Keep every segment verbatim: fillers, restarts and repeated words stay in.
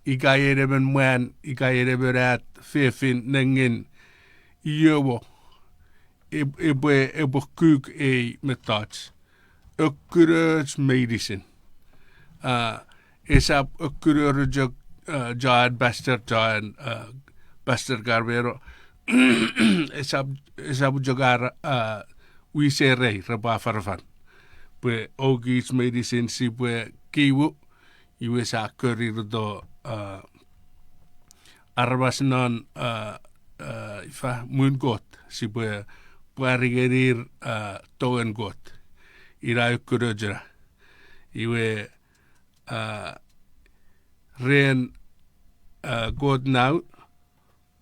ika en emon mwan, ika en emon at, fefin, nengin, io mo, ep-, epwe, epwe kuk ei mettoch. Ekkunoch meinisin. Ah, esap ekkunor chok, ah, John, Pastor John, ah, Pastor Carmelo. Esap, esap chok ar, ah, wiser ei repwe afanafan. Pwe oukich meinisin sipwe kiwu, iwe sia korito, ah, aramas non, ah, ah, ifa, muun Kot, sipwe pwari ngenir, ah, tongen Kot. Ina ekkunoch ena. Iwe, ah, ren, ah, Kot Nau,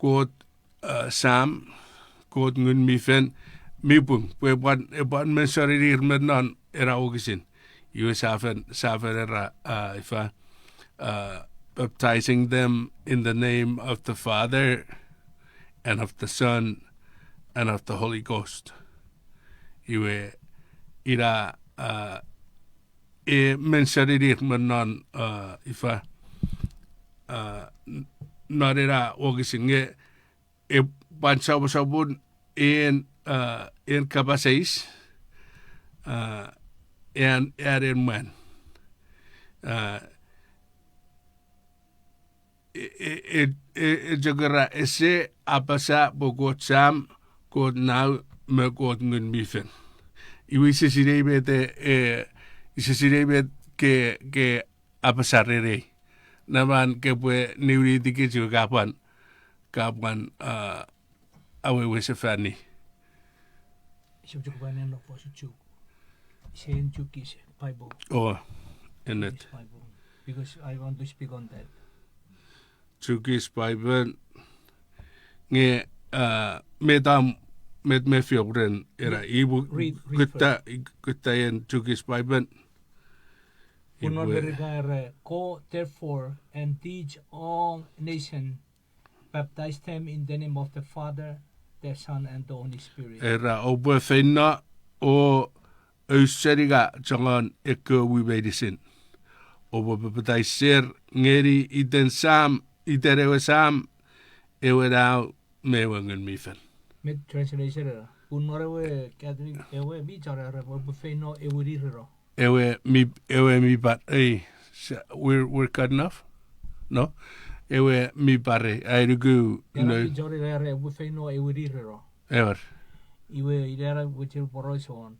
Kot, ah, Sam, Kot Ngun mi Fen, mi pung, pwe epwan, epwan mentioninir me non ena wokisin. Iwe sia fen, sia fen era, ah, ifa, ah, baptizing them in the name of the Father and of the Son and of the Holy Ghost. Iwe ina, ah, e mentioninir me non, ah, ifa, ah, n-, non ena wokisin nge, e pwan soposopun en, ah, en kapas eis, ah, an, an en mwan. Ah, e, e, e, e, e chok era ese apasa pwe Kot Sam, Kot Nau, me Kot Ngun mi Fen. Iwe ise sinei met e, e, ise sinei met ke, ke apasa ren ei. Neman kopwe niwinitikich iwe ka pwan, ka pwan, ah, awewesefani. Ise chok pwan en fosun Chuuk. Ise en Chuukese Bible. Oh, ennet. Chuukese Bible. Because I want to speak on that. Chuukese Bible. Nge, ah, met am, met mefiom ren ena, iwe, read, read kutta, first. Kutta en Chuukese Bible. Pun non Merika era, "Go therefore and teach all nation, baptize them in the name of the Father, the Son, and the Holy Spirit." Era, oupwe feino o auseninga chongon ekkewe mwu meinisin. Oupwe papataiser ngeni iten Sam, iten ewe Sam, ewe Nau, me ewe Ngun mi Fen. Met translation era? Pun non ewe Catholic, ewe mi chon era, oupwe feino ewenireno. Ewe mi, ewe mi par, ei, sa-, we're, we're cut enough? No? Ewe mi pare, ai nuku, era no. Mi chon era, oupwe feino ewenireno. Ewer. Iwe, ina era, which is poraus won.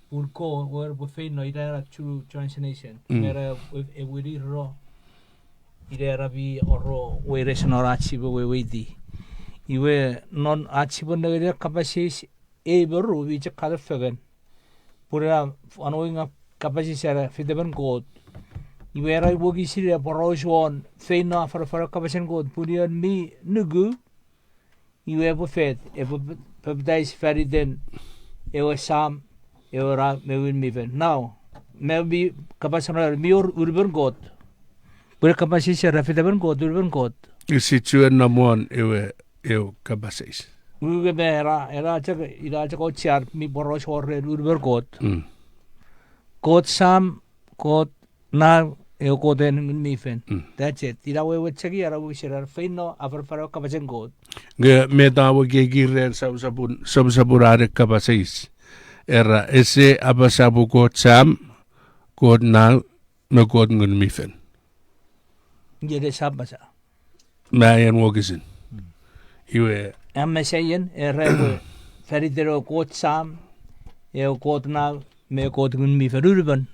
Pun ko, where oupwe feino, ina era true translation. Mm. Era, e-, ewenireno. Ina era mi oro weires non ach sipwe weweiti. Iwe non ach sipwe nengeni kapas eis ei me ru mi chok katon fengen. Pun ena anonga kapas eis era fitemen Kot. Iwe era wokisin e poraus won feino afanafana kapasen Kot. Pun ion mi nuku, iwe epwe fet, epwe p-, papatais fan iten ewe Sam, ewe Nau, me Ngun mi Fen. Now, me mi kapas ena mi wor unumon Kot. Pun kapas eis era fitemen Kot, unumon Kot. Isi chuen nom won ewe, ewe kapas eis. Unumon me era, era chok, ina chok ochiar mi poraus wor ren unumon Kot. Mm. Kot Sam, Kot Nau, ewe Kot en Ngun mi Fen. Mm. That's it. Ina wewen chok era wokisin era feino afanafana kapasen Kot. Nge met a wekeki ren soposopun, soposopun are kapas eis. Era ese apasa pwe Kot Sam, Kot Nau, me Kot Ngun mi Fen. Nge ese apasa. Me aien wokisin. Iwe. Am meseien, era ewe, fan iten ewe Kot Sam, ewe Kot Nau, me Kot Ngun mi Fen unumon.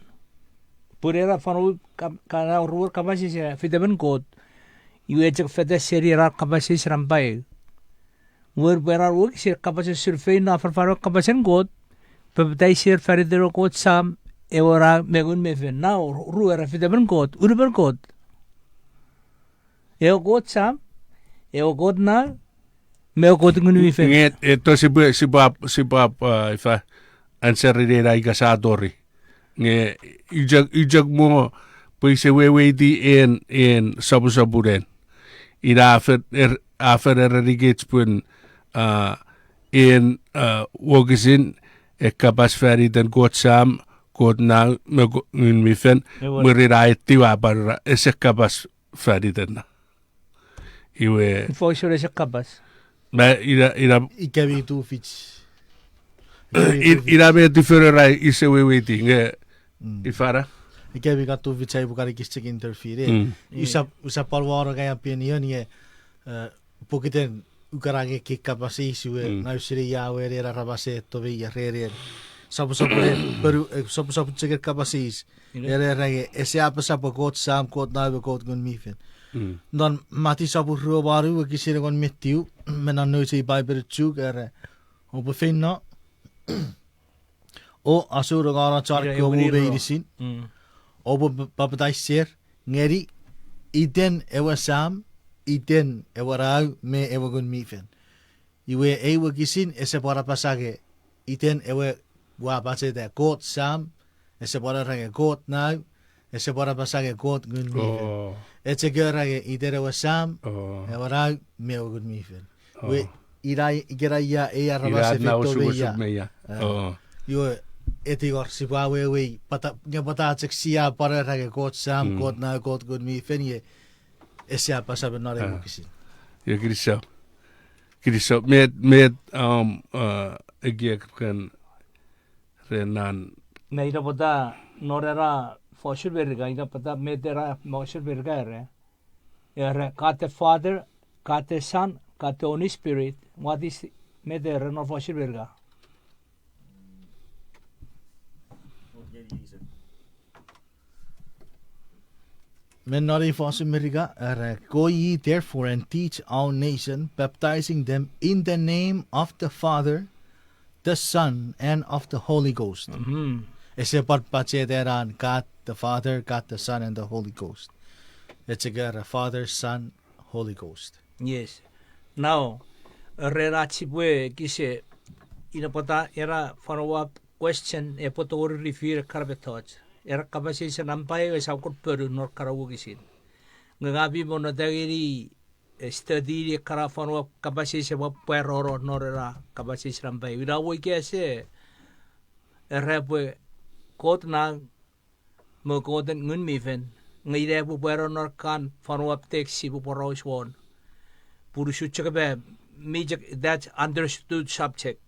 Pun era fansoun ka-, kana ruor kapas eis, fitemen Kot. Iwe chok fetan seni ena kapas eis ran pai. Wer pwe ena wokisin kapas eis ren feino afanafana kapasen Kot, papataiser fan iten ewe Kot Sam, ewe Nau, me Ngun mi Fen. Now, ru era fitemen Kot, unumon Kot. Ewe Kot Sam, ewe Kot Nau, me ewe Kot Ngun mi Fen. Nge, e, to sipwe, sipwap, sipwap, ah, ifa, answer ren ena ika sa tori. Nge, i chok, i chok mo, pwe ise weweiti en, en soposopunen. Ina a fen, er, a fen erenikich pun, ah, en, ah, wokisin, e kapas fan iten Kot Sam, Kot Nau, me Ko-, Ngun mi Fen, mwirin a etiwa pwan ra, ese kapas fan iten na. Iwe, ifa usun ese kapas? Ma ina, ina, ika mi tufich. Ika mi tufich. Ina met ifen ra ise weweiti nge, mm, ifa na? Ika mi ka tufich ai pwe kan ekis chok interfere. Mm. Usap, usap pwan wano ngai opinion nge, eh, pokiten ukana nge kei kapas eis iwe, mm, nau sinei ia wewen ena aramas e to me ia reren. Soposopen, ponu, eh, soposopen chok kapas eis. Ina. Ena era nge, ese apasa pwe Kot Sam, Kot Nau, me Kot Ngun mi Fel. Mm. Non Matiu sopun rue wanu wokisin engon me tiu, me non nouch ei Paipen Chuuk, era, oupwe feino, o asounengano chon kewe muu meinisin, mm, oupwe p-, papataiser ngeni iten ewe Sam, iten ewe Nau, me ewe Ngun mi Fel. Iwe ei wokisin ese pwan apasa nge iten ewe, ua pacheta Kot Sam, ese pwan era nge Kot Nau, ese pwan apasa nge Kot Ngun mi Fel. Oh. Ese ke era nge iten ewe Sam, oh, ewe Nau, me ewe Ngun mi Fel. Iwe, oh, ina, ikena ia ei aramas ina e feito me ia. Ina na osukosuk me ia. Ah. Oh. Iwe, e tingor sipwe awewei, pwata, nge pwata chok sia pwan era nge Kot Sam, mm, Kot Nau, Kot Ngun mi Fel, nge ese apasa me non ei, ah, wokisin. Iwe kinisou. Kinisou, met, met, um, uh, ekiek ren, ren nan. Me ina pwata non ena fosun Merika, ina pwata met ena fosun Merika era. Era God the Father, God the Son, God the Holy Spirit. What is, met era non fosun Merika? Me non ei fosun Merika, era, go ye therefore and teach all nation, baptizing them in the name of the Father, the Son, and of the Holy Ghost. Mhm. Ese pwan pacheta ena God the Father, God the Son, and the Holy Ghost. Ese ke era Father, Son, Holy Ghost. Yes. Now, ren ach sipwe kise, ina pwata ena follow-up question epwe tori refer ekkana mettoch. Ena kapas eis nampa ew esap kon ponu non ekkana wokisin. Nge ngang mi monnota ngeni, eh, study ekkana follow-up kapas eis epwe pwarano non ena kapas eis nampa ew. Ina we ika ese, era pwe Kot Nau, me Kot Ngun mi Fel, nge ina epwe pwarano non ekkana follow-up text sipwe poraus won. Pun usun chok me, mi chok, that's understood subject.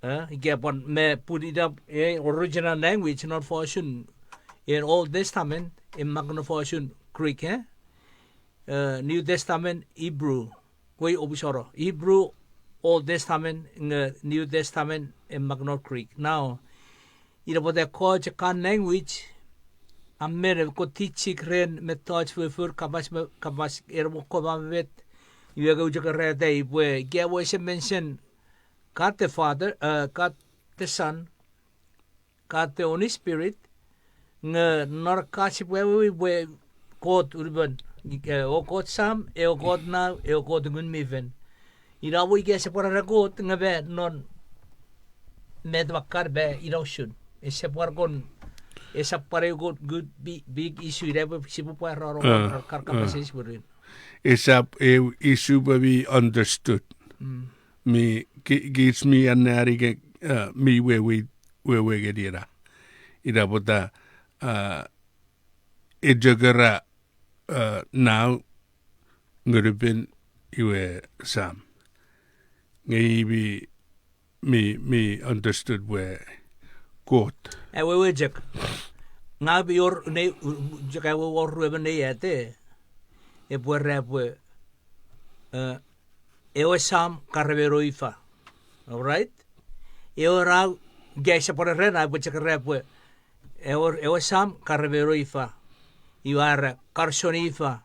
Eh, ika pwan me pun ina, eh, original language non fosun, in Old Testament, e mak non fosun Greek, eh? Eh, New Testament, Hebrew. Koi opusono. Hebrew, Old Testament, nge New Testament, e mak non Greek. Now, ina pwata ekkoch ekkan language, a men ekkoch teaching ren mettoch foffor kapas me, kapas ena mo koma met, iwe ke uchok reta pwe, ika we ese mention God the Father, eh, God the Son, God the Holy Spirit, nge non ka sipwe awewei pwe Kot unumon, eh, o Kot Sam, e o Kot Nau, e o Kot Ngun mi Fel. Ina we ika ese pwan era Kot, nge pwe non met makkan pwe ina usun. Ese pwan kon, esap pwan ew good, good big, big issue ina pwe sipwe pwarano, ah, kar kapas eis mwirin. Esap ew issue pwe mi understood. Mm. Mi, ki-, kich mi anneani ke, ah, mi wewe, wewe ngeni ena. Ina pwata, ah, e chok era, ah, Nau, Ngun mi Fel, iwe Sam. Nge i mi, mi, mi understood pwe Kot. Awewe chok. Ngang mi wor, ne, chok awewe wor ruemon ne ate. Epwe era pwe, eh, ewe Sam ka re mano ifa. All right? Ewe Nau, ika ese pwan era Nau, pwe chok era pwe, ewe, ewe Sam ka re mano ifa. Iwe a era, Carson ifa.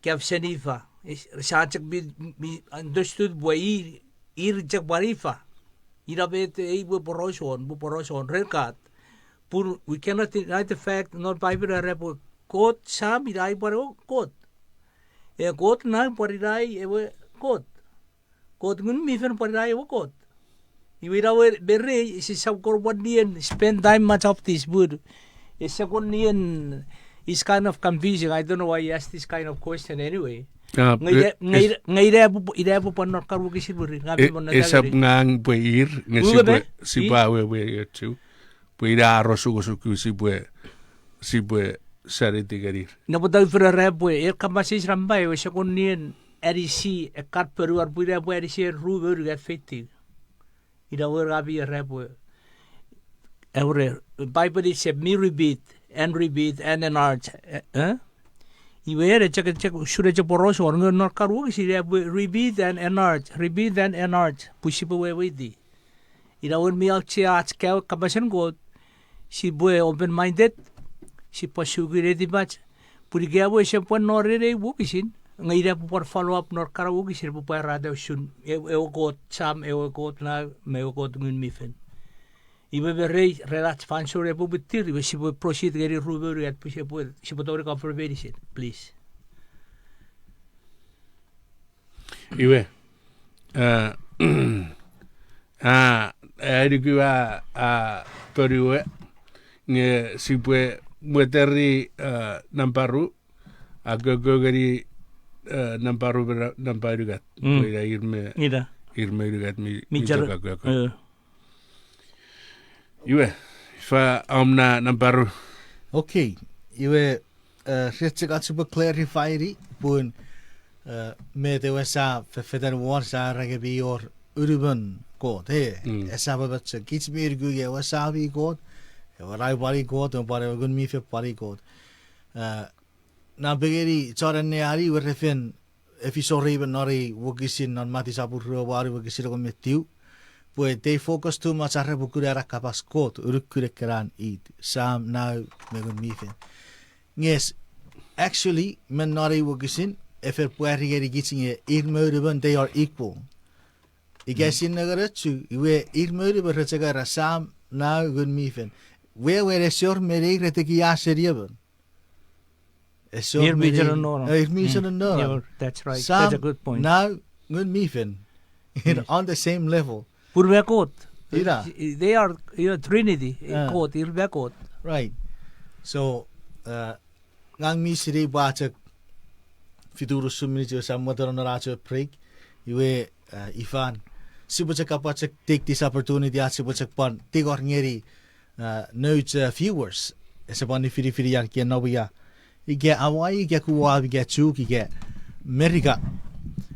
Kafsen ifa. Is, sa chok mi, mi understood pwe ir, ir chok pwan ifa. Ina met ei pwe poraus won, pwe poraus won ren God. Pun we cannot deny the fact, non Bible era pwe Kot Sam ina i pwan ewe Kot. E Kot Nau pwan ina i ewe Kot. Kot Ngun mi Fel pwan ina i ewe Kot. Iwe ina we pere, sisap kon pwan nien spend time much of this, but ese kon nien, it's kind of confusing. I don't know why you ask this kind of question anyway. Ah, nge ina, eh, nge ina, nge ina epwe, ina epwe pwan non ekkana wokisin mwirin, ngang mi, eh, monnota ngeni. Esap ngang pwe ir, nge sipwe, sipwe awewe echu. Pwe ina ar osukosuku sipwe, sipwe saniti ngenir. Ina pwata ufere ra pwe, e kapas eis ran pwe, ewe sokun nien anisi, ekkan ponuan pwe ina pwe anisi en ru me unungat feitiw. Ina wewen ami era pwe, ewe re, Bible it said, mi repeat, and repeat, and enlarge, eh, eh? Iwe ena chok, chok, sure chok poraus won, nge non kan wokisin, ina pwe repeat and enlarge, repeat and enlarge, pwe sipwe weweiti. Ina wewen mi auchea ach kaeo kapasen Kot, sipwe open-minded, sipwe suki netipach, pwe ika pwe ese pwan no ren ei wokisin, nge ina pwe pwan follow up non kana wokisin, pwe pwarata usun, e-, ewe Kot Sam, ewe Kot Nau, me ewe Kot Ngun mi Fel. Iwe me rei, ren ach fansoun epwe mwitir, iwe sipwe proceed ngeni ru me unungat, pwe sipwe, sipwe tongeni confirmation, please. Iwe, a, a, a, nuku a, a, ponue, nge sipwe mweteri, a, nampa ru, a koko ngeni, a, nampa ru, na-, nampa unungat. Mm. Pwe ina ir me, ina, ir me unungat mi, mi mi chok, chok a koko. Eh. Iwe, ifa om na nampa ru? Okay, iwe, eh, ren chok ach sipwe clarify-ni, pun, eh, met ewe sa fefetan won sa era nge mi wor unumon Kot, e, mm, esap ewe chok, kich mi nuku nge ewe Sam i Kot, ewe Nau pwan i Kot, ewe pwan ewe Ngun mi Fel pwan i Kot. Eh, napengeni chon anneani, iwe re fen efisori me non ei wokisin non Matiu sopun rue wanu wokisin engon me tiu, pwe they focus too much are pwe kuna ena kapas Kot, unukun ekkenan it, Sam, Nau, me Ngun mi Fel. Nge s-, actually, me non ei wokisin, e fen pwari ngenikich nge ir me unumon, they are equal. Ika, mm, sinei ngeni chu, iwe ir me unumon re chok era Sam, Nau, Ngun mi Fel. Wewen ese wor me neir re tekia seni emon. Ese wor me neir. Ir mi chok nonnom. Eh, ir mi chok nonnom. Yeah, that's right. That's a good point. Sam, Nau, Ngun mi Fel. Yes. On the same level. Pun mi Kot. Ina. They are, you know, Trinity, eh, Kot, ir mi Kot. Right. So, uh, ngang mi sinei pwe a chok fitu unusun minich iwe sa mwoten non ach ewe break. Iwe, uh, ifan, sipwe chok, kapwa chok take this opportunity ach sipwe chok pwan tingor ngeni, uh, nouch, uh, viewers. Ese pwan nifinifin ia ke nom ia, ika Hawaii, ika Guam, ika Chuuk, ika Merika.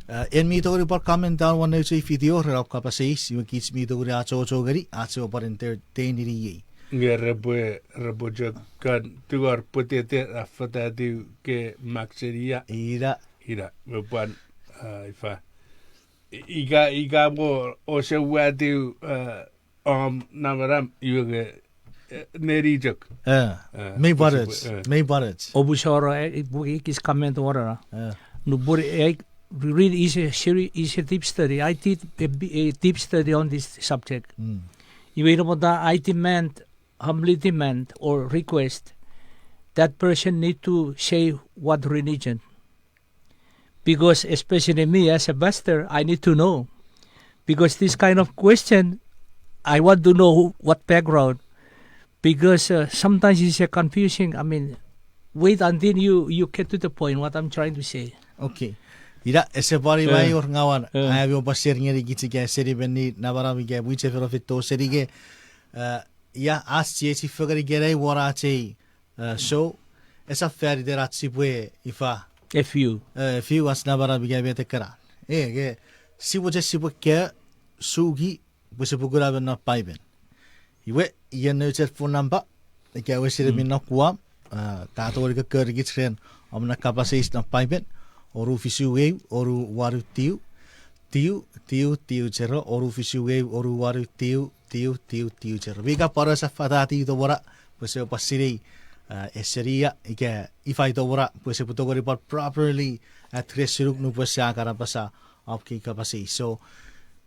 Uh, en mi tongeni pwan comment down won nouch ei video ren om kapas eis, iwe kich mi tongeni achocho ngeni, ach sipwe pwan entertain-ini iei. Nge repwe, repwe chok kan tungor pwetete a fatatiw ke mak seni ia. Ina. Ina, me pwan, uh, ifa. I-, ika, ika mo ouse watiw, uh, om namanam, iwe nge, eh, neni chok. Eh, eh, mei pwan och, eh, mei pwan och. Oupwe soro, eh, pwe ekis comment won ena. Eh. Nupwen, eh, read is a seri-, is a deep study. I did a bi-, a deep study on this subject. Mm. Iwe ina pwata I demand, humbly demand or request that person need to say what religion. Because especially me as a pastor, I need to know. Because this kind of question, I want to know who, what background. Because, uh, sometimes it's a confusing, I mean, wait until you, you get to the point what I'm trying to say. Okay. Ina, ese pwan iwe, eh, wor ngawan, eh, ami oupwe share ngenikich ika seni menni namanam ika mwichefen o feito seni ke, eh, ia, ach chiechi fengen ikenai won ach ei, eh, show, esap fan iten ach sipwe ifa. A few. Eh, a few ach namanam ika met ekkena. Eh, ke, sipwe chok sipwe ke, suki, pwe sipwe kuna me non Paipen. Iwe, iei nouch ei phone number, ika ewe sile mi non Guam, ah, ka tongeni kokkorikich ren om na kapas eis non Paipen, onu fisu eu, onu wanu tiu, tiu, tiu, tiu, zero, onu fisu eu, onu wanu tiu, tiu, tiu, tiu, zero. Mi kan pwan ouse fatatiw itomwena, pwe sipwe pwan sinei, ah, esenia, ika ifa itomwena, pwe sipwe tongeni pwan properly address-inuk nupwen sia kan apasa om kei kapas eis. So,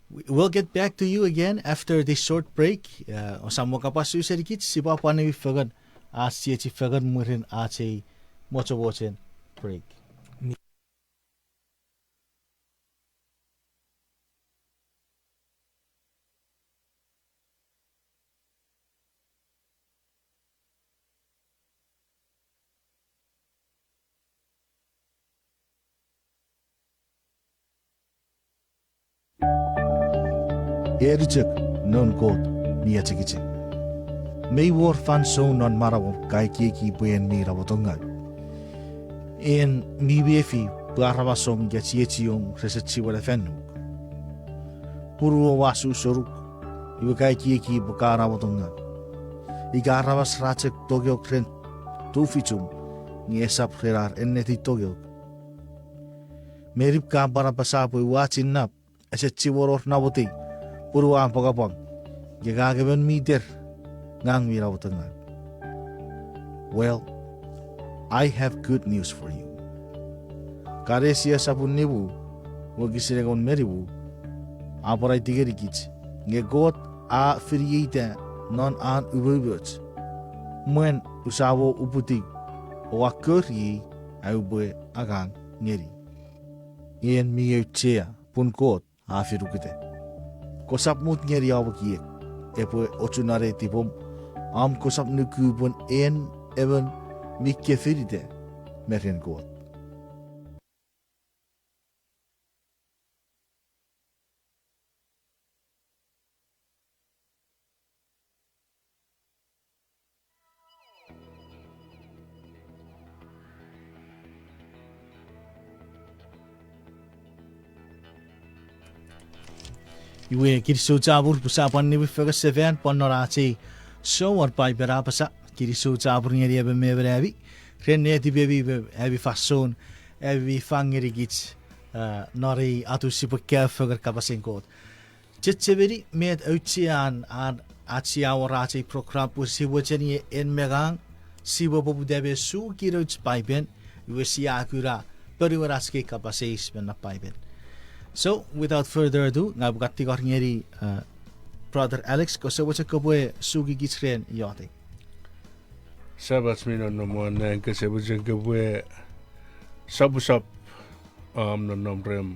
we, we'll get back to you again after this short break. Uh, ousap mo kapas su senikich, sipwe pwan niwin fengen, ach chiechi fengen mwirin ach ei mochomochen break. Eri chok noun Kot mi achengicheng. Mei wor fansoun non manauom ka ekieki pwe en mi namotongau. En mi mefi pwe aramasom ika chiechiom rese chiwen afannuk. Punuom a su senuk, iwe ka ekieki pwe ka namotongau. Ika aramas ra chok tongeok ren tufichum, nge esap ren ar ennetin tongeok. Meni ka pwan apasa pwe ua chinnap, ese chiwen wor namotei, pun ua apwangapwang, nge ngang emon mi ter, ngang mi namotongau. Well, I have good news for you. Kalesia sopun nimu, wokisin engon me nimu, a pwan aiti ngenikich, nge Kot a finieita non an umoumoch, mwen usamo uputiw, o a kori, a upwe angang ngeni. En mi auchea, pun Kot a finuketa. Kosap mut ngeni om ekiek epwe ochu non ei tipom, om kosap nuku pun en emon mi kefinita me ren Kot. Iwe, kinisou chapur pwe sa pwan niwin fengen sefan pwan non ach ei sou won Paipen a apasa. Kinisou chapur ngeni emon me emon ami ren netipemi me ami fansoun, ami mi fang ngenikich, eh, non ei atun sipwe kaeo fengen kapasen Kot. Chechemeni met auchean an, an ach sia wor ach ei program pwe sipwe cheni en me ngang, sipwe poputa me suki nouch Paipen, iwe sia kuna ponuen ach kei kapas eis me non Paipen. So, without further ado, ngang upwe kan tingor ngeni, uh, Brother Alex, kose mochen kopwe suki kich ren iotek. Samach mi nonnom won nang, kose mochen kopwe sopwosop om nonnom rem,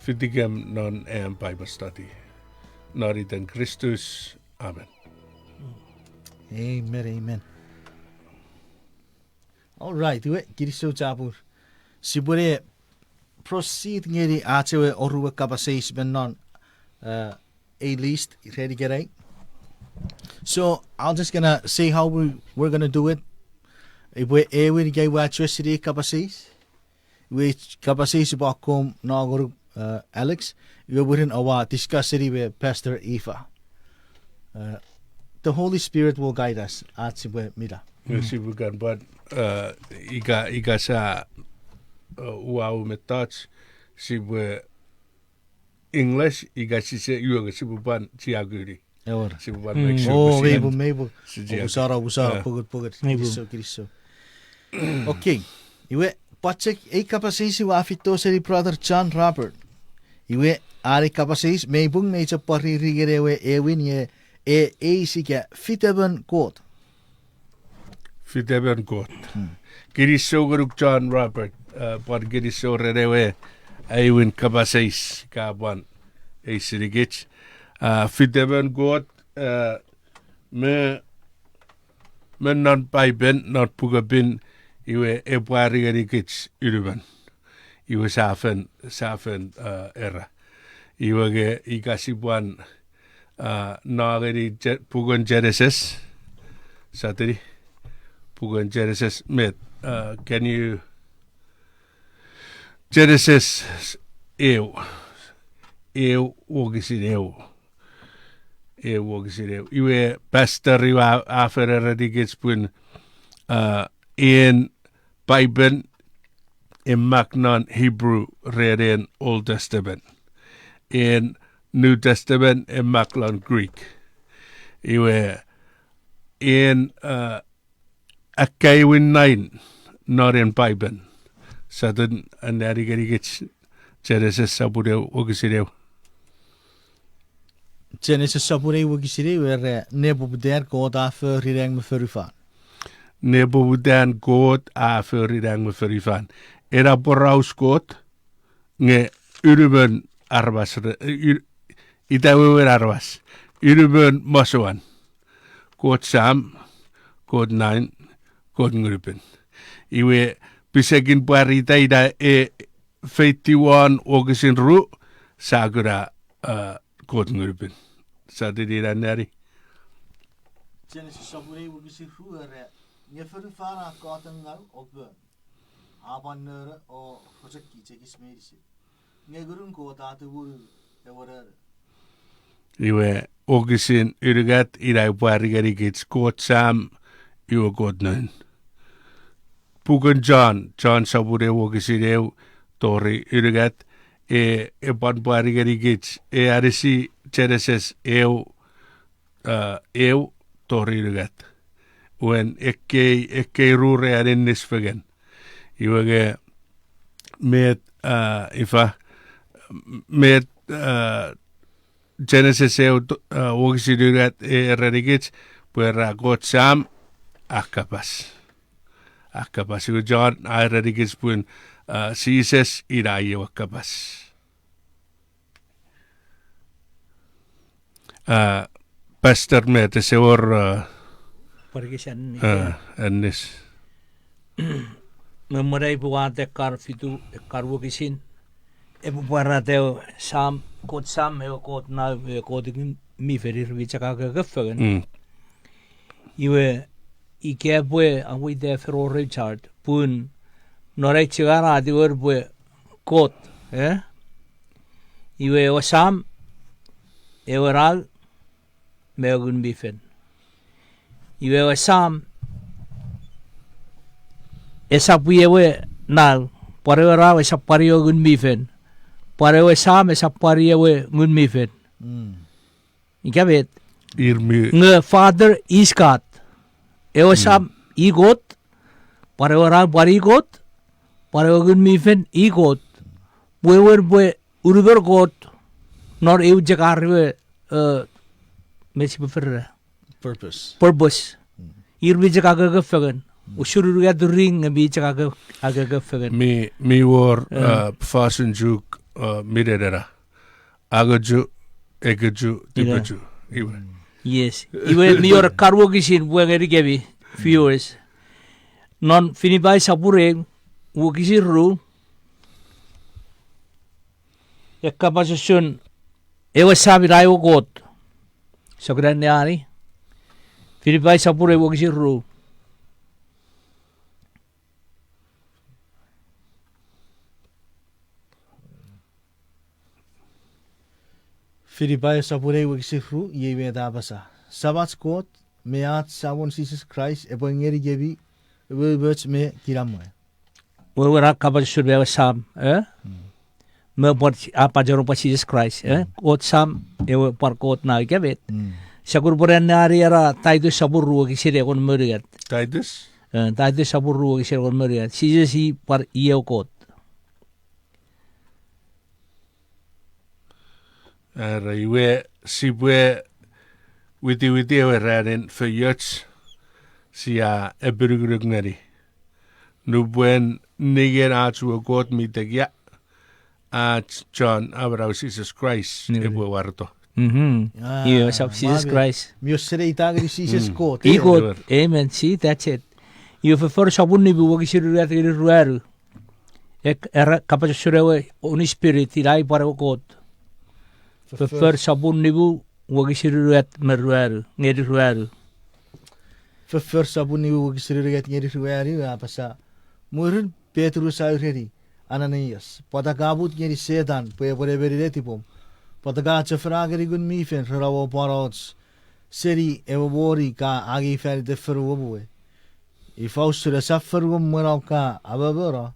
fitikem non am Bible study. Non iten Kristus, amen. Amen, amen. All right, iwe, kinisou chapur. Sipwene proceed ngeni ach ewe oruwe kapas eis me non, uh, ei list ren ikenai. So, I'm just gonna say how we, we're gonna do it. Ipwe ewin ika iwe address-ini kapas eis. Iwe kapas eis epwe akkom nongonuk, uh, Alex. Iwe mwirin oua discuss-ini me Pastor Eva. Uh, the Holy Spirit will guide us ach sipwe mila. Iwe sipwe kan pwan, uh, ika, ika sa, uh, uwau mettoch, sipwe English, ika sise, iwe nge sipwe pwan chiakuni. Ewer. Sipwe pwan make sure pwe mei pung, mei pung. Omusano, omusano, pokut, pokut. Kinisou, kinisou. Okay. Iwe, pwan chok ei kapas eis iwe a feito seni Brother John Robert. Iwe, are kapas eis, mei pung me chok pwan riri ngeni ewe ewin nge e eis ika fitemon Kot. Fitemon Kot. Kinisou ngonuk John Robert, uh, pwan kinisou ren ewe aewin kapas eis ka pwan eisinikich. Uh, fitemon Kot, uh, me, me non Paipen, non Puk Pin, iwe epwe pwari ngenikich unumon. Iwe sa fen, sa fen, uh, era. Iwe nge ika sipwe pwan, uh, no ngeni Je-, puken Genesis. Sa tini, puken Genesis met, uh, can you, Genesis eu, eu wokisin eu. Eu wokisin eu. Iwe pastor iwe a, a fen erenikich pun, uh, en Paipen e mak non Hebrew ren en Old Testament. En New Testament e mak lon Greek. Iwe en, uh, akkaewin nine non en Paipen. Sa tun anneani ngenikich Genesis sopun eu wokisin eu. Genesis sopun eu wokisin eu era, nepoputan Kot a fori nang me fonufan. Nepoputan Kot a fori nang me fonufan. Ena poraus Kot, nge unumon aramas re-, i-, ita wewen aramas. Unumon masouan. Kot Sam, Kot Nain, Kot Ngunupin. Iwe pisekin pwarata ina e feitiw won wokisin ru, sa kuna, uh, Kot Ngunupin. Sa tini ina nani. Genesis sopun ew wokisin ru era, nge fonufan a katengau o pon, a pwan nono o rochokich ekis meinisin. Nge ngunun Kot a tumunu ewe nono. Iwe, wokisin unungat ina epwe pwari ngenikich Kot Sam, iwe Kot Noun. Puken John, John sopun ew wokisin ew tori unungat, e, e pwan pwari ngenikich, e anisi Genesis ew, a, ew tori unungat. Wen ekkei, ekkei ru re aninnis fengen. Iwe nge met, a, ifa, met, a, Genesis ew, a, wokisin unungat e erenikich, pwe ra Kot Sam a kapas. A kapas, iwe John a erenikich pun, a, Jises ina i ewe kapas. A, Pastor Matt, ese wor, a, pwarikis an, a, annis. Me mwen ai pwe watte ekkar fitu, ekkar wokisin, epwe pwarata ewe Sam, Kot Sam, ewe Kot Nau, ewe Kot Ngun mi Fel, ir mi chok a kokko fengen. Iwe, ika pwe aweite fen wor ew chart, pun non ai chok anatiwer pwe Kot, e? Iwe ewe Sam, ewe Nau, me ewe Ngun mi Fel. Iwe ewe Sam, esap i ewe Nau, pwan ewe Nau esap pwan i ewe Ngun mi Fel, pwan ewe Sam esap pwan i ewe Ngun mi Fel. Ika met? Ir mi nge Father is God. Ewe Sam i Kot, pwan ewe Nau pwan i Kot, pwan ewe Ngun mi Fel i Kot. Wewen pwe unumon Kot non eu chok ar we, e, me sipwe fori purpose. Ir mi chok a kokko fengen. Usun unungat ring nge mi chok a kokko fengen. Mi, mi wor, e, fosun Chuuk, e, mi nenena. Angochu, ekkechu, tipechu. Iwe. Yes. Iwe mi wor ekkar wokisin pwe ngenikemi, viewers. Non Filipai sopun ew, wokisin ru, e kapas usun ewe Sam ina ewe Kot. Sokkun anneani. Filipai sopun ew wokisin ru. Filipai sopun ew wokisin ru, iei met a apasa: Samach Kot me ach Samon Jises Kraist epwe ngenikemi umoumoch me kinamwe. Wewen a kapas usun ewe Sam, e? Me pwan a pacheno pwan Jises Kraist, e? Kot Sam, ewe pwan Kot Nau, ika met? Sokkun pwan anneani ena Taitus sopun ru wokisin engon me unungat. Taitus? E, Taitus sopun ru wokisin engon me unungat. Jises i pwan i ewe Kot. Are iwe sipwe witiwiti ewe ranin feioch sia epinukunuk ngeni. Nupwen ningen ach we Kot mi tekia, ach Chon Amanau Jises Kraist epwe wareto. Iwe, esap Jises Kraist. Mi oseneita ngeni Jises Kot. I Kot. Amen. See, that's it. Iwe Foffor sopun nimu wokisin unungat ngeni ruanu. Ek, era kapas usun ewe Holy Spirit, ina i pwan ewe Kot. Foffor sopun nimu wokisin unungat me ruanu, ngeni ruanu. Foffor sopun nimu wokisin unungat ngeni ruanu a apasa: Mwirin Petrus a ureni Ananias, pwata ka mut ngeni Setan pwe epwe nemeni netipom? Pwata ka chofona ngeni Ngun mi Fel ren om pwan och seni ewe moni ka angei fan iten fonuom we? Ifa usun esap fonuom mwen om ka amomono,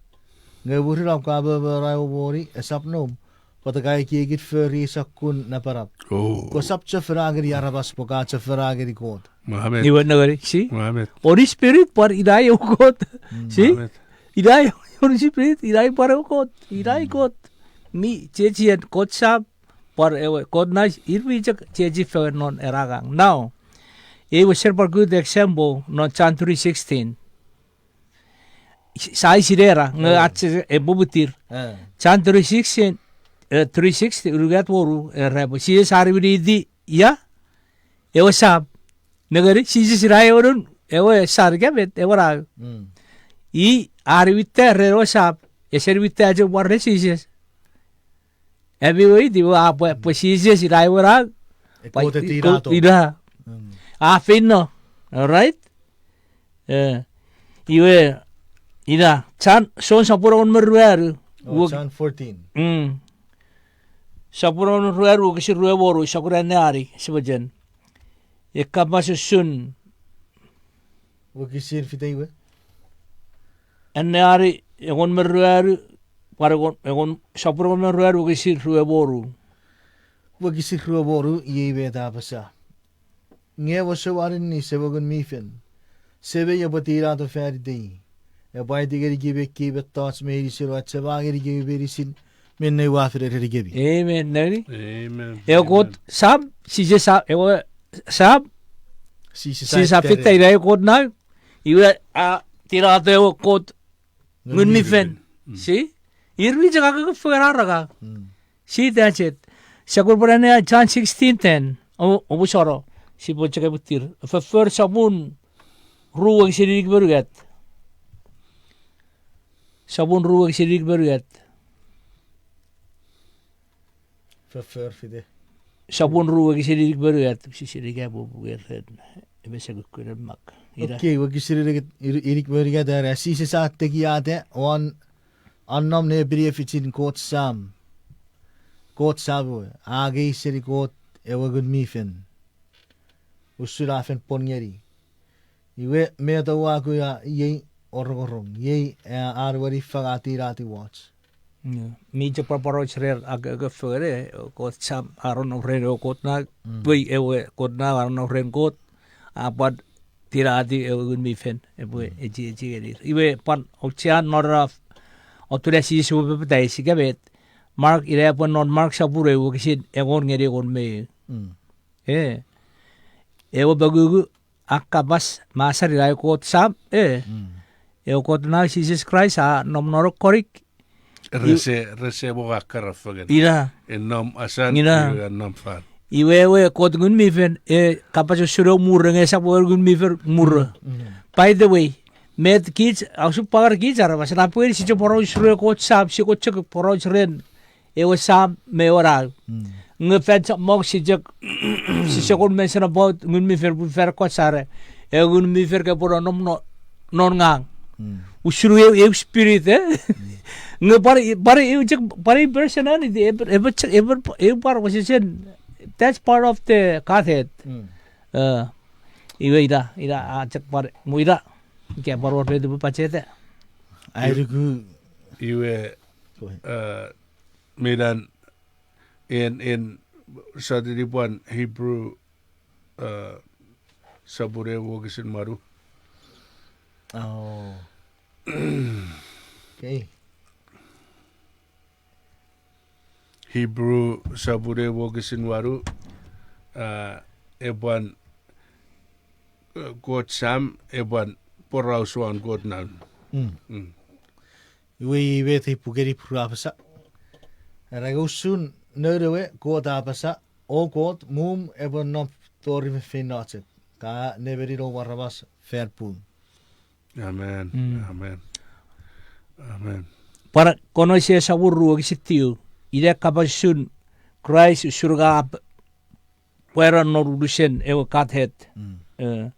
nge mwirin om ka amomono ewe moni esap noum? Pwata ka ekiekin fori ei sokkun napanap? Kosap chofona ngeni aramas pwe ka chofona ngeni Kot. Iwe nengeni, see? Holy Spirit pwan ina ewe Kot. See? Ina ewe Holy Spirit, ina i pwan ewe Kot. Ina i Kot. Mi chechien Kot Sam pwan ewe Kot Nau, ir mi chok chechi fengen non ena angang. Now, ewe ser pwan good example non John three sixteen. Sai sinera nge ach epwe mwitir. John three sixteen, e, three sixteen, unungat wonu, era pwe Jises a niwiniti ia? Ewe Sam. Nengeni, Jises ina ewe Nun, ewe San, ika met, ewe Nau. I a niwinta ren ewe Sam, ese niwinta chok pwan ren Jises. Ami weiti, a pwe, pwe Jises ina ewe Nau. Ina. A feino. All right? Eh, iwe, ina, John, John sopun engon me ruanu. Oh, John fourteen. Mm. Sopun engon me ruanu, wokisin rue me wonu, sokun anneani, sipwe chok. E kapas usun. Wokisin fite iwe? Anneani, engon me ruanu, pwan engon, engon, sopun engon me ruanu, wokisin rue me wonu. Wokisin rue me wonu, iei met a apasa. Nge ewe souan aninis ewe Ngun mi Fel, Semei epwe tinato fan itei, epwe aiti ngenikemi ekkei mettoch meinisin o achema ngenikemi meinisin minne ua fen erenikemi. Amen, nengeni? Amen. Ewe Kot Sam, Jises Sam, ewe Sam, Jises a fita ina ewe Kot Nau, iwe a tinato ewe Kot Ngun mi Fel. Si? Ir mi chok akeke fengen ar angang. Si, that's it. Sokun pwan anneani John sixteen ten. O, omusano. Sipwe chok epwe tir. Foffor sopun ru wokisin inik me unungat. Sopun ru wokisin inik me unungat. Foffor fite. Sopun ru wokisin inik me unungat, sise ika pwe pwe ren, eme se kukkun mak. Ina. Okay, wokisin inik, inik me unungat, era Jises a tekiata, won, a nom nepini efichin Kot Sam. Kot Sam we, a angei seni Kot ewe Ngun mi Fel. Usun a fen pwon ngeni. Iwe, met oua kuna iei orongorong, iei, eh, an we niffang a tinatiw wach. Mi chok pwan pworacho ren akeke fengeni, Kot Sam a nonnom ren ewe Kot Nau, pwe ewe Kot Nau a nonnom ren Kot, a pwan tinatiw ewe Ngun mi Fel, epwe echi, echi ngenir. Iwe pwan auchean non ena, otun a Jises we papatais ika met, Mark, ina pwan non Mark sopun eu wokisin engon ngeni engon me eu. E, ewe mongungu a kapas me a sani ina ewe Kot Sam, e. Ewe Kot Nau Jises Kraist a nom non konik. Rese, rese mo akkara fengen. Ina. E nom asan, iwe a nom fan. Iwe ewe Kot Ngun mi Fel, e kapas usun ewe muro nge esap ewe Ngun mi Fel muro. By the way, met kich, a usun pwan kich aramas, na pwe sise pworacho ren ewe Kot Sam, sise chok pworacho ren ewe Sam me ewe Nau. Nge fan chommong si chok, sise kon mention about Ngun mi Fel pun fan ekkoch sare, ewe Ngun mi Fel ke pwe nom non, non ngang. Usun eu, eu spirit, e? Nge pwan, pwan eu chok, pwan eu personality, e, e, e, e, e pwan wesesen, that's part of the Godhead. E, iwe ina, ina, a chok pwan, mo ina, ika pwan wor met upwe pacheta. Ai luku. Iwe, e, minan en, en, sotuni pwan Hebrew, e, sopun eu wokisin wanu. Oh. Okay. Hebrew sopun eu wokisin wanu, a, e pwan, e, Kot Sam, e pwan poraus won Kot Nau. Iwe iei met ei puken Ipru a apasa. Era usun noun ewe Kot a apasa, O Kot, mum epwe nom tori feinfeino chok, ka nemenin om aramas fan pung. Amen. Amen. Amen. Pwan Kolose sopun ru wokisin tiu, ina kapas usun Kraist usun ka pwano non unusen ewe Godhead. E,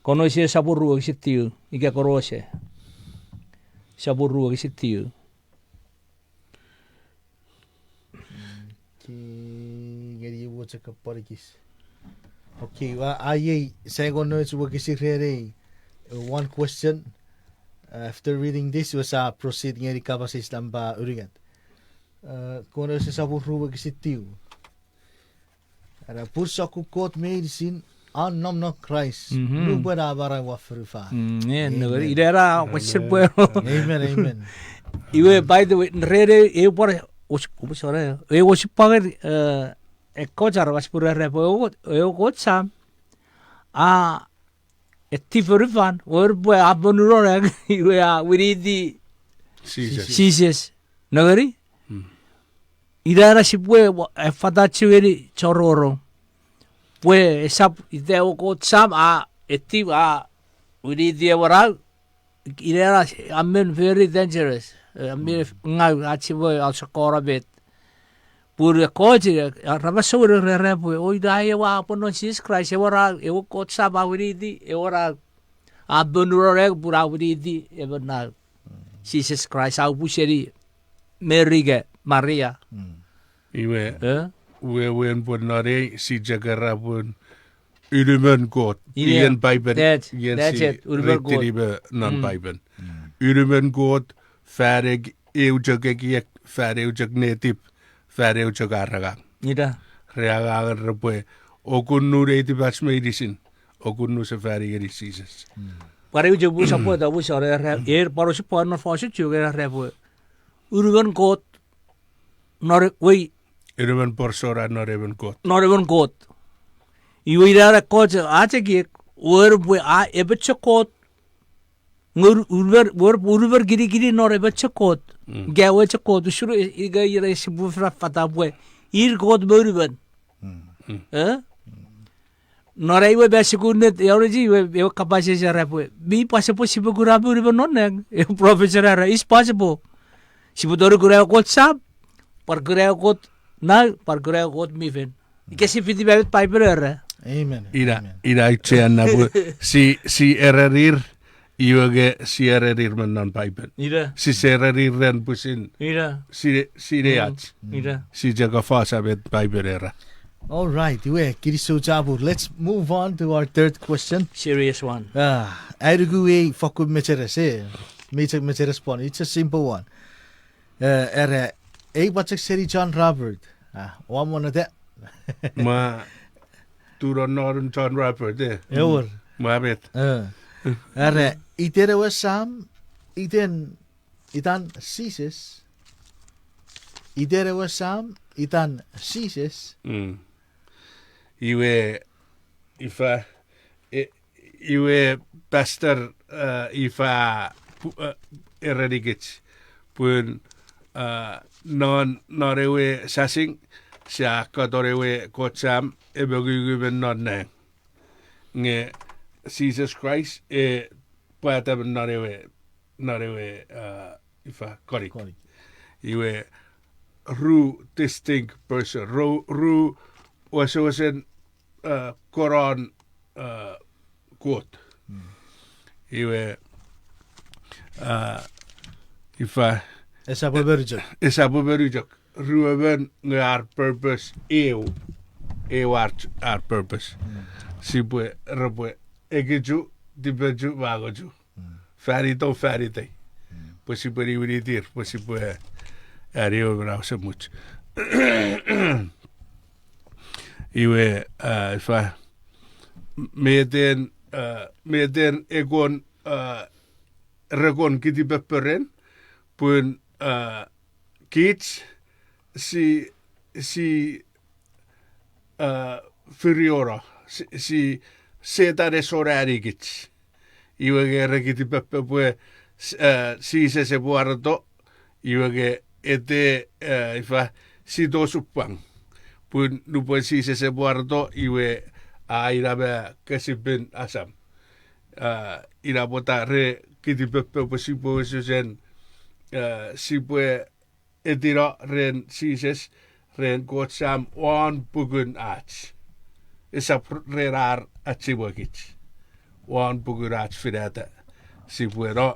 Kolose sopun ru wokisin tiu, ika Kolose sopun ru wokisin tiu. Ki, ngeni ewe chok pwan ekis. Okay, ua, a iei, sia kon nouch wokisin ren ei, e, one question. After reading this, iwe sia proceed ngeni kapas eis nampa unungat. E, Kolose sopun ru wokisin tiu. Era pun sokkun kot meinisin a nom non Kraist nupwen a manau won fonufan. Amen. Ina era wesen pwe. Amen, amen. Iwe, by the way, ren ei, eu pwan, e, osupwangen, e, ekkoch aramas pwe ra era pwe ewe Kot, ewe Kot Sam a eti fonufan, wor pwe a monunonang, iwe a winiti Jises. Jises. Nengeni? Ina ena sipwe wa-, affata chok ngeni chororo. Pwe esap ita ewe Kot Sam a eti a winiti ewe Nau. Ina ena a men very dangerous. E, a men ngau ach sipwe a sokkono met. Pun ekkoch, eh, ra masouen ra era pwe, o ina ewe a pwe non Jises Kraist, ewe ra, ewe Kot Sam a winiti, ewe ra, a monurorek pun a winiti, ewe na, Jises Kraist a upu seni Meri ika Maria. Iwe, wewen pwe non ei, sia chok era pun unumon Kot, ien Paipen, ien si reitini me non Paipen. Unumon Kot, fan ek-, eu chok ekiek, fan eu chok netip, fan eu chok ar angang. Re angangen repwe okunnu netipach meinisin, okunnu sefani ngeni Jises. Pwan eu chok pwe sopwota, pwe sopwota, er pwan osupwang non fosun Chuuk era pwe unumon Kot, non, wei, unumon persona non emon Kot. Non emon Kot. Iwe ina ekkoch ach ekiek, wor pwe a emon chok Kot, nge wor, wor, wor kinikinin non emon chok Kot. Ika ewe chok Kot, usun ika ina sipwe affata pwe ir Kot me unumon. Eh? Non ai we masouen theology, ewe, ewe kapas eis era pwe, mi pwasepwe sipwe kuna me unumon non nang, ewe professor era, it's possible. Sipwe tongeni kuna ewe Kot Sam, pwan kuna ewe Kot Nau, pwan kuna ewe Kot mi fen. Ika si fiti met Paipen era. Ina, ina auchean na pwe, si, si erenir, iwe nge si erenir me non Paipen. Sise erenir ren pwisin, sine, sine ach. Si chok afasa met Paipen era. All right, iwe, kinisou chapur. Let's move on to our third question. Serious one. Ah, ai nuku ei fokkun mecheres, eh. Mi chok mecheres pwan. It's a simple one. Eh, era, ei pwachek seni John Robert. Ah, oua monneta. Ma, tu nonnon John Robert, eh. Ewer. Ma met. Eh. Era, iten ewe Sam, iten, itan Jises. Iten ewe Sam, itan Jises. Iwe, ifa, e, iwe pastor, eh, ifa, pu-, eh, erenikich. Pun, eh, non, non ewe sasing, sia katon ewe Kot Sam, emongungu me non nang. Nge Jises Kraist, e pwata me non ewe, non ewe, eh, ifa, konik. Iwe ru distinct person, ru, ru wesewesen, eh, konon, eh, Kot. Iwe, eh, ifa, esap emon chok. Esap emon chok. Ruemon nge ar purpose eu. Eu ar, ar purpose. Sipwe, repwe, ekichu, tipechu, mangochu. Fan itom, fan itei. Pwe sipwe niwinitir, pwe sipwe, ani ewe manau esemuch. Iwe, ah, ifa, meten, ah, meten ekon, ah, rekon kitipepe ren, pun, ah, kich, si, si, ah, firiono, si, si Setan ese wor anikich. Iwe nge re kitipepe pwe, s-, eh, Jises epwe wareto, iwe nge ete, eh, ifa, sito osupwang. Pun nupwen Jises epwe wareto, iwe a ina me kesipin asam. Ah, ina pwata re kitipepe pwe sipwe wesewesen, eh, sipwe etino ren Jises, ren Kot Sam won pukun ach. Esap ren ar achimwekich. Won pukun ach finata. Sipwe no,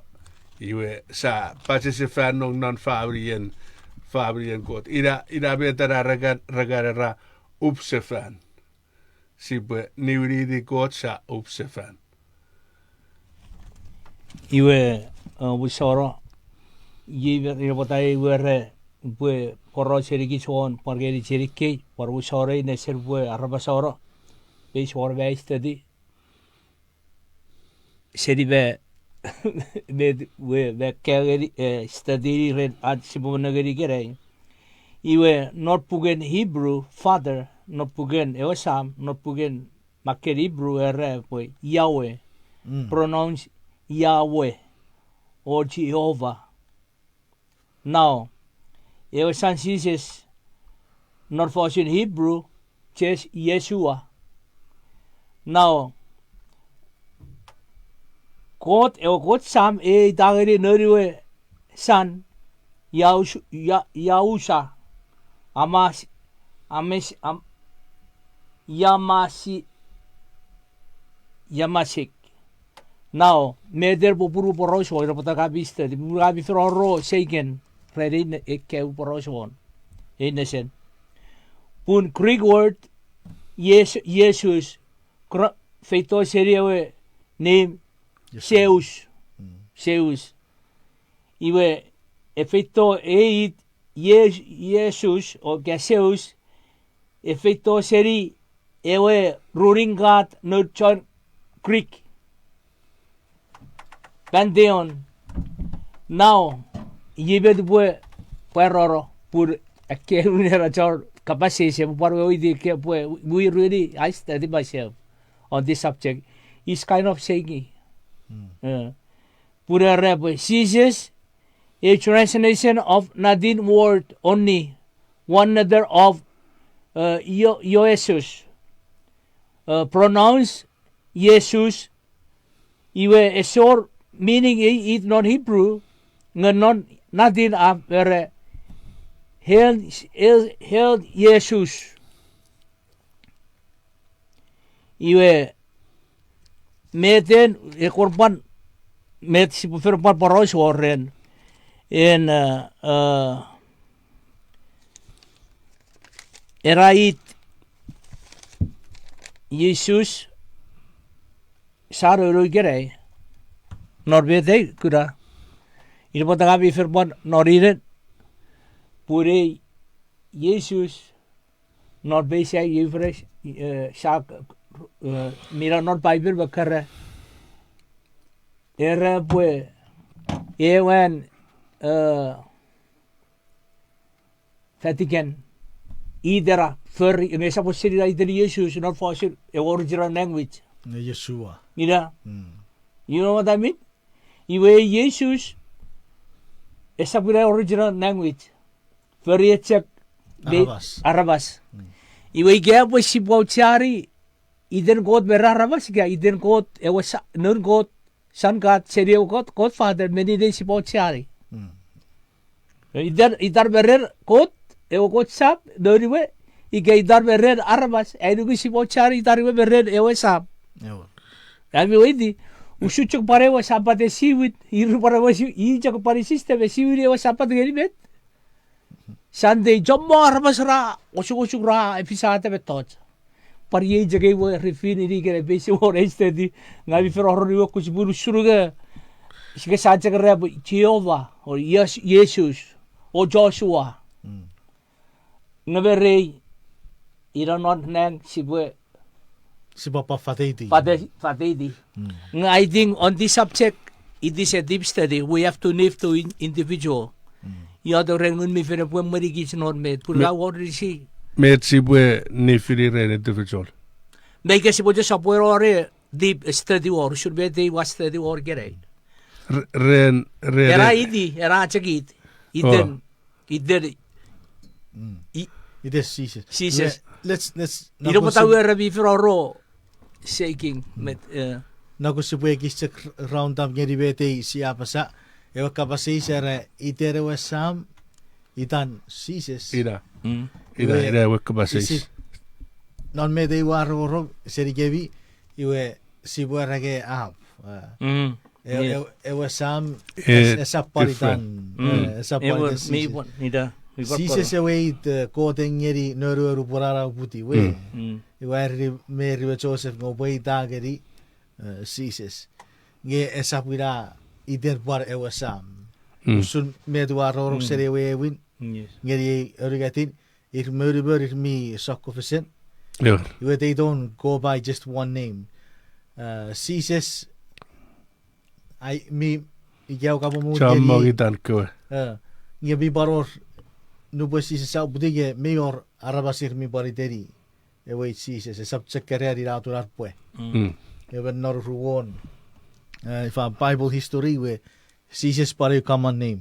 iwe sa pachesefan nong non faminien, faminien Kot. Ina, ina met ena rekan, rekan era upsefan. Sipwe niwiniti Kot sa upsefan. Iwe, eh, pwe soro, iei me, ina pwata iwe re, pwe poraus senikich won, pwan ngeni senikei, pwan pwe soro ina seni pwe arapasono, pwe soro me study. Seni me, me, we, me kaeo ngeni, eh, study ren ach sipwe mwo nengeni ikenai. Iwe non puken Hebrew, Father, non puken ewe Sam, non puken maken Hebrew era pwe Yahweh, pronounce Yahweh, or Jehovah. Now, ewe san Jises, non fosun Hebrew, ches Yeshua. Now, Kot, ewe Kot Sam, e ita ngeni noun we san, Yahush-, Ya-, Yahusha, Hamas-, Ames, am, Yamasi, Yamasik. Now, meter popun poraus won, ina pwata ka mi study, pun ka mi fori ro seiken, ren ei ne-, ekkewe poraus won. Ei nesen. Pun Greek word, Yes-, Jesus, kra-, feito seni ewe name Zeus. Zeus. Iwe, e feito ei it Yes-, Jesus, o ka Zeus, e feito seni ewe ruling god non chon Greek. Pantheon. Now, iei met upwe pwarano, pun ekkewe nera chon kapas eis, epwe pwan weweiti ekkewe pwe we really, I study myself on this subject. It's kind of shaky. Pun era pwe Jesus, a translation of Latin word only, one letter of, uh, Io-, Ioesus, uh, pronounce Jesus, iwe esor meaning ei it non Hebrew, nge non Latin a era, hail, hail, hail Jesus. Iwe, meten, e, kon pwan, met sipwe fen pwan poraus won ren, en, uh, uh, era it Jesus, sa roro ikenai, non met ei kuna. Ina pwata ka mi fen pwan noninen, pun ei Jesus, non peisai Euphrates, eh, sa, eh, mi nom non Bible me kara, era pwe, ewan, eh, Vatican, itera, fori, nge esap seni ina iten Jesus non fosun ewe original language. Nge Yeshua. Ina. You know what I mean? Iwe Jesus, esap ina original language. Fori echok, aramas. Iwe ika pwe sipwe aucheani, iten Kot me aramas, ika iten Kot, ewe sa-, noun Kot, Son God, seni ewe Kot, Kot Father, me ninei sipwe aucheani. Itan, itan me ren Kot, ewe Kot Sam, noun we, ika itan me ren aramas, ai nuku sipwe aucheani itan we me ren ewe Sam. Ami weiti, usun chok pwan ewe Sapat e siwin, ir pwan ewe si-, i chok pwan system e siwin ewe Sapat ngeni met. Sunday, chommong aramas ra, osukosuk ra, efisata mettoch. Pwan iei chok ewe refin ini kene base won ei study, ngang mi fen oroni we kusipun usun nge, sike sa chok era pwe Jehovah, o Yes-, Jesus, o Joshua. Nge me rei, ina non nang sipwe sipwe pwan fateiti. Fate-, fateiti. Nge I think on this subject, it is a deep study. We have to leave to in-, individual. Iotek ren Ngun mi Fel epwe emwenikich non met. Pun ka wor risi. Met sipwe nifini ren individual. Me ika sipwe just sopweno ren deep study wor, usun met ei ua study wor ikenai. Ren, ren, era iti, era chok it. Iten, iten, i-, iten Jises. Jises. Let's, let's, ina pwata we ra mi fen oro shaking, met, eh. Noko sipwe ekis chok round up ngeni met ei sia apasa, ewe kapas eis era iten ewe Sam, itan Jises. Ina. Ina, ina ewe kapas eis. Non met ei ua rongorong, senikemi, iwe sipwe era nge ap. E-, ewe Sam, esap pwan itan, esap pwan itan Jises. Jises ewe it, eh, Kot a ngeni noun we nupwen a uputiw we. Iwe a ereni Meri we Joseph nge oupwe ita ngeni, eh, Jises. Nge esap ina iten pwan ewe Sam. Usun met ua rongorong seni ewe aewin, ngeni ei aunungatin, ir monumon ir mi sokkofesen. Iwe they don't go by just one name. Eh, Jises, ai mi, ika ewe kapamon chommong itan kewe. Eh, nge mi pwan wor, nupwen Jises a uputiw nge mi wor aramas ir mi pwan iteni ewe Jises, esap chok keran ina atun ar pwe. Ewe non ruwon, eh, ifa Bible history we Jises pwan ew common name.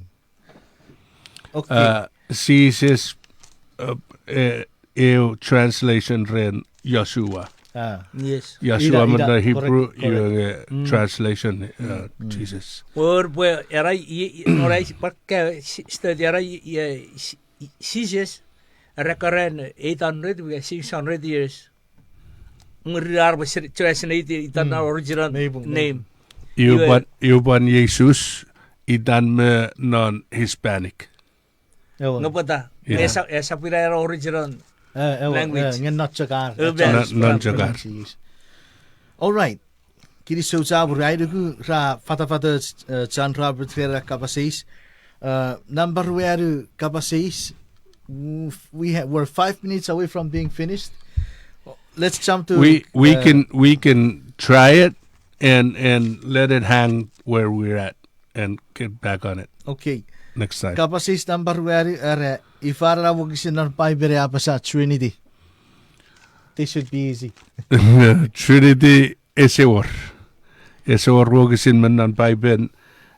Jises, eh, ew translation ren Joshua. Joshua me non Hebrew, iwe nge translation, eh, Jises. Wor pwe era, i-, i-, nora isi pwan ka, si-, study era, i-, i-, eh, si-, i-, Jises, Era keren eight hundred, we six hundred years. Mwirin ar pwe sir-, translate itan na original name. Iwe pwan, iwe pwan Jesus, itan me non Hispanic. Nge pwata, esa, esa pwira era original language. Nge non chok ar. Non chok ar. All right. Kinisou chapur, ai nuku ra fatafatoch, uh, John Robert ren kapas eis. Uh, nampa ruanu kapas eis. Mm, we ha-, we're five minutes away from being finished. Let's jump to, we, we can, we can try it and, and let it hang where we're at and get back on it. Okay. Next time. Kapas eis nampa ruanu, era, ifa ena wokisin non Paipen a apasa Trinity? This should be easy. Trinity ese wor. Ese wor wokisin me non Paipen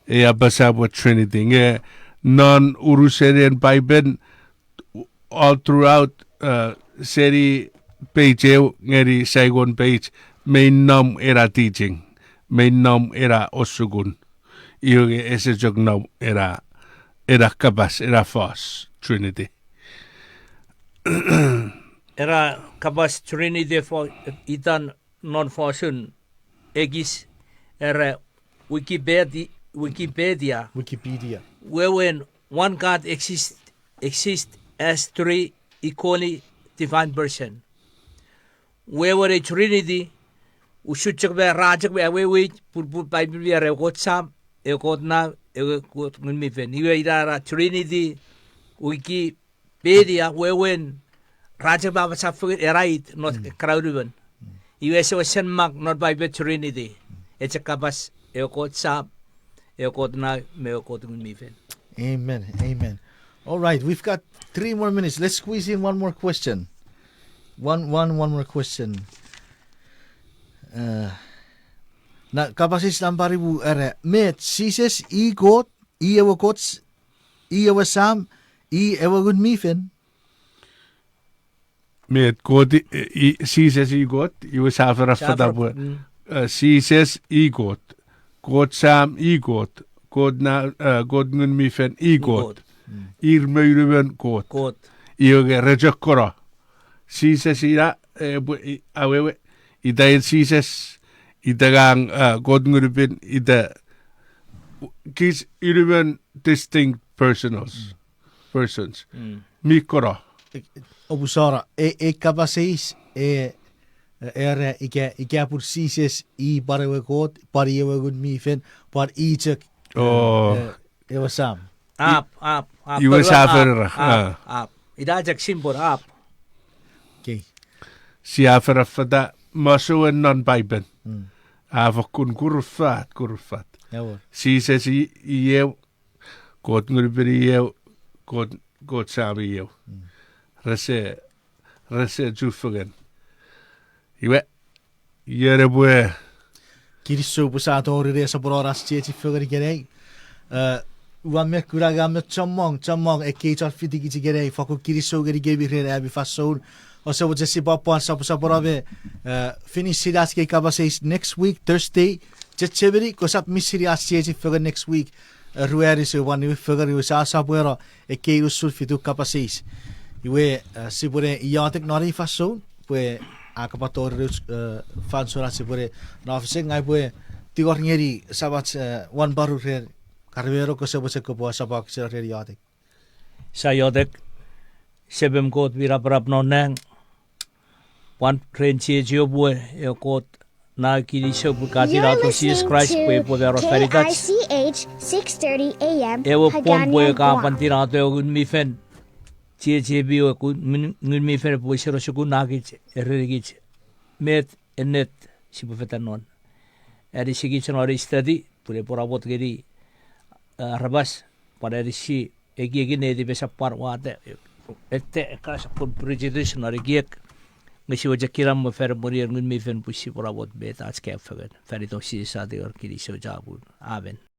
e apasa pwe Trinity. Nge non unusen Paipen, all throughout, uh, seni page eu ngeni second page, mei nom ena teaching, mei nom ena osukun. Iwe nge ese chok nom ena, ena kapas, ena fos, Trinity. Ena kapas Trinity fo-, itan non fosun ekis, era Wikipedia, Wikipedia. Wikipedia. Wewen one God exists, exists as three equally divine person. Wewen ei Trinity, usun chok me ra chok me awewei, pun, pun Paipen mi era ewe Kot Sam, ewe Kot Nau, ewe Kot Ngun mi Fel. Iwe ina ra Trinity, Wikipedia, wewen, ra chok me apasa fengen era it, not karaunumon. Iwe ese wesen mak non Paipen Trinity. Ese kapas ewe Kot Sam, ewe Kot Nau, me ewe Kot Ngun mi Fel. Amen. Amen. All right, we've got three more minutes. Let's squeeze in one more question. One, one, one more question. Uh, na kapas eis nampa nimu era, met Jises i Kot, i ewe Kot, i ewe Sam, i ewe Ngun mi Fel? Met Kot i, i, Jises i Kot, iwe sa feraffata pwe, eh, Jises i Kot, Kot Sam i Kot, Kot na, eh, Kot Ngun mi Fel i Kot. Ir me unumon Kot. Iwe nge re chok kono. Jises ina, eh, pwe, i, awewe, ita en Jises, ita ngang, eh, Kot Ngun mi Fel, ita, kich unumon distinct personals, persons. Mi kono. Opusora, e, e kapas eis, e, era ika, ika pun Jises i pwan ewe Kot, pwan i ewe Ngun mi Fel, pwan i chok, eh, ewe Sam. Ap, ap, ap. Iwe sa fenera, ap, ap. Ina chok simple, ap. Sia feraffata masouen non Paipen. A fokkun kurufat, kurufat. Jises i, i eu, Kot Ngun mi Fel i eu, Kot, Kot Sam i eu. Rese, rese chufengen. Iwe, iei epwe. Kinisou pwe sa tori ne soponon ach chiechi fengen ikenai. Eh, ua me kuna nge a me chommong, chommong ekkei chon fitikich ikenai, fakkun kinisou ngenikemi ren ami fansoun. Ouse mochen sipwe pwan soposopono me, eh, finish-ini ach kei kapas eis next week, Thursday. Chechemeni, kosap miss-ini ach chiechi fengen next week. Eh, ruanu sipwe pwan niwin fengen, iwe sa sopweno ekkei usun fitu kapas eis. Iwe, eh, sipwene iotek non ei fansoun, pwe a kapato ren, eh, fansoun ach sipwene no fesen, ngang upwe tingor ngeni samach, eh, Wanparu ren, karimeno kose mochen kopwe asapwakiseno ren iotek. Sa iotek, Semem Kot mi napanap non nang, pwan ren chiechiom we, ewe Kot, na kinisou pwe ka tinato Jises Kraist pwe epwe mano fan itach. Ewe pwon pwe ka pwan tinato ewe Ngun mi Fel, chiechimi ewe Ngun, Ngun mi Fel epwe wesino sukun nakich, erenikich met ennet sipwe fetan non. Anisikich non ei study, pwe epwe namot ngeni, eh, aramas, pwan anisi ekieki netipen esap pwan wata, ete ekkana sokkun prejudice non ekiek, nge sipwe chok kinamwe fan emwenien Ngun mi Fel pwe sipwe namot met ach kaeo fengen. Fan itan Jises a tingor, kinisou chapur. Amen.